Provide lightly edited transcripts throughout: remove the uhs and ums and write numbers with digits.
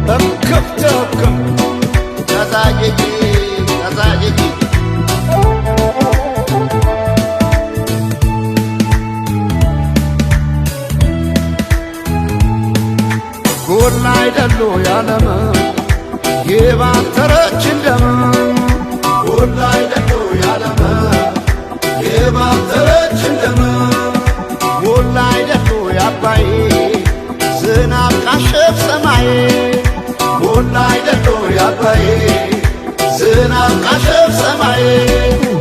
እክፍ ትህክም ተዛየጂ ተዛየጂ። ጎላ አይደሉ ያለም የባተረች እንደም፣ ጎላ አይደሉ ያለም የባተረች እንደም፣ ጎላ አይደሉ ያባይ ዝናብ ቃሸፍ ሰማይ፣ ጎላ አይደሉ ያባይ ዝናብ ቃሸፍ ሰማይ፣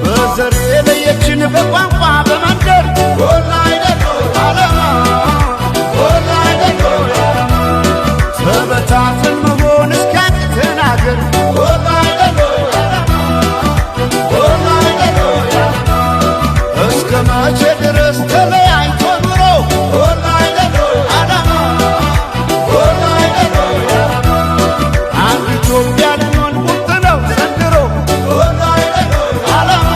በዘር የለየችን በቋንቋ በመንደር፣ ጎላ አይደሉ ዓለም፣ ጎላ አይደሉ ዓለም፣ ተበታትን መሆን እስኪያቅተን አገር፣ ጎላ አይደሉ ዓለም፣ ጎላ አይደሉ ዓለም፣ እስከ መቼ ድረስ ተለያይቶ ኑሮ? ጎላ አይደሉ ዓለም፣ ጎላ አይደሉ ዓለም፣ አንድ ኢትዮጵያ ልንሆን ቁርጥ ነው ዘንድሮ፣ ጎላ አይደሉ ዓለም፣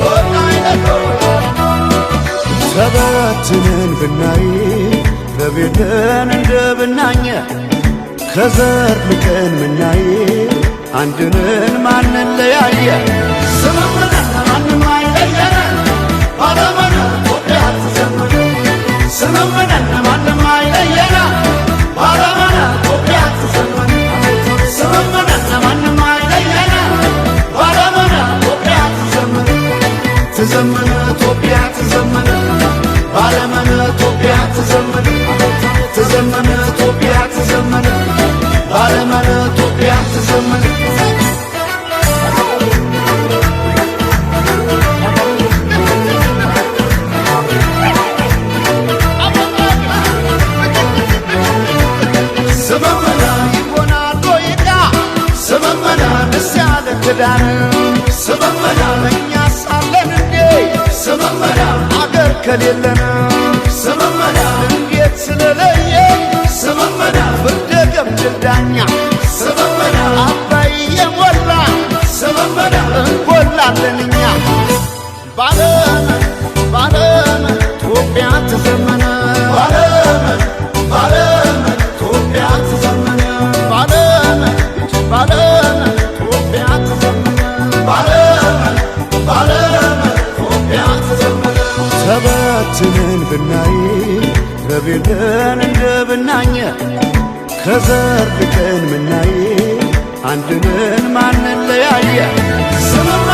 ጎላ አይደሉ ዓለም። ተበትነን ብናይ ረቤለን እንደ ብናኘ፣ ከዘር ልቀን ምናይ አንድንን ማንለያየ፣ ስምምነን ማንም አይለየን፣ ባለመን ኢትዮጵያ ትዘምን። ስምምነን ማንም አይለየን፣ ባለመን ኢትዮጵያ ትዘምን። ስምምነን ማንም አይለየን፣ ባለመን ኢትዮጵያ ትዘምን። ትዘምን ኢትዮጵያ ትዘምን፣ ባለመን ኢትዮጵያ ትዘምን። ትዘምን ኢትዮጵያ ትዘምን፣ ባለመን ኢትዮጵያ ትዘምን። ስምምነ ይሆናል ወይቃ ስምምነ ደስ ያለ ክዳን ስምምነ፣ እኛ ሳለን እንዴ ስምምነ አገር ከሌለን ስምምነ፣ እንዴት ስለለየ ስምምነ ፍርደ ገምድል ዳኛ ስምምነ፣ አባይ የሞላ ስምምነ እንጎላለን እኛ። ባለም ባለም ኢትዮጵያ ትዘመነ፣ ባለም ባለም ኢትዮጵያ ትዘመነ፣ ባለም ባለም ኢትዮጵያ ትዘመነ፣ ባለም ባለም ኢትዮጵያ ትዘመነ። ተበትነን ብናይ ረቤለን እንደ ብናኘ፣ ከዘር ልቀን ምናይ አንድንን ማንለያየ ስምምነን።